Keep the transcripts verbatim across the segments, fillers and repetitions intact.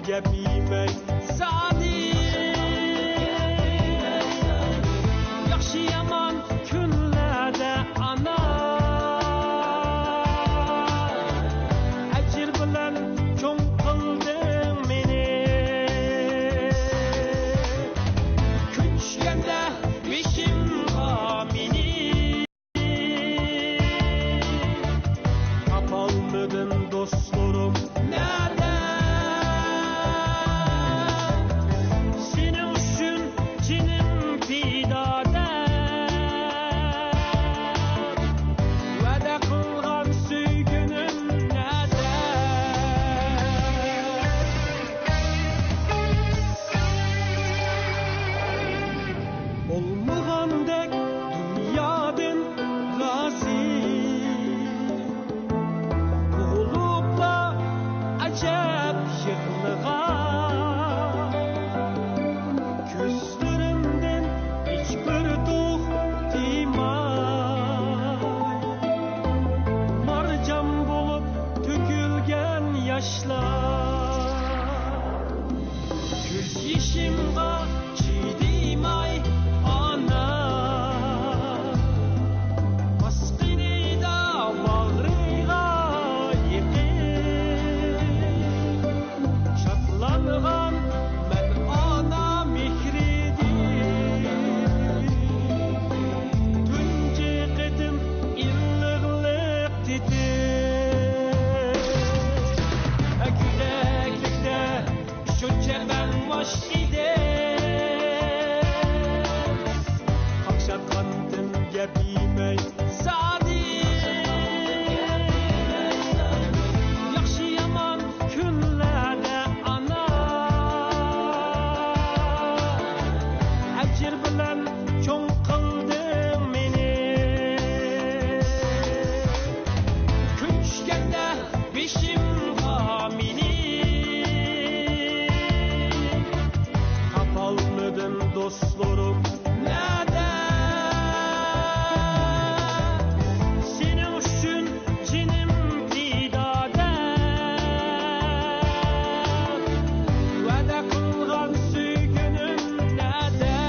يەپ يېمەي زادى. ياخشى-يامان كۈنلەردە ئانا، ئەجىر بىلەن چوڭ قىلدىڭ مېنى. كۈن چۈشكەندە بېشىمغا مېنى، تاپالمىدىم دوستلىرىم نەدە؟ سېنىڭ ئۈچۈن جېنىم پىدا دەپ، ۋەدە قىلغان سۆيگۈنۈم نەدە؟ بولمىغاندەك دۇنيادىن رازى، تۇغۇلۇپلا ئەجەب يىغلىغان. كۆزلىرىمدىن ھېچبىر دوخ تىيماي، مارجان بولۇپ تۆكۈلگەن ياشلار. كۆز يېشىمغا چىدىماي ئانا، باسقىنىدا باغرىغا يېقىپ، شادلانغان مەن ئانا مېھرىدىن. تۇنجى قېتىم ئىللىقلىق تېتىپ، گۈزەللىكتە شۇنچە مەڭماش ئىدى. قاقشاتقاندىن گەپ يېمەي زادى. ياخشى-يامان كۈنلەردە ئانا، ئەجىر بىلەن چوڭ قىلدىڭ مېنى. كۈن چۈشكەندە بېشىمغا مېنى، تاپالمىدىم دوستلىرىم نەدە؟ سېنىڭ ئۈچۈن جېنىم پىدا دەپ، ۋەدە قىلغان سۆيگۈنۈم نەدە؟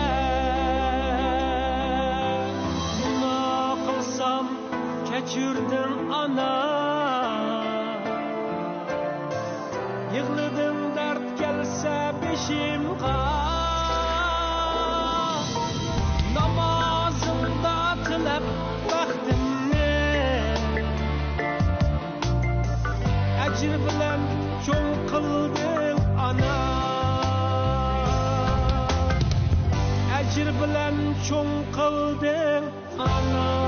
گۇناھ قىلسام كەچۈردۈڭ ئانا، يىغلىدىڭ دەرد كەلسە بېشىمغا. نامازىڭدا تىلەپ بەختىمنى، ئەجىر بىلەن چوڭ قىلدىڭ ئانا، ئەجىر بىلەن چوڭ قىلدىڭ ئانا.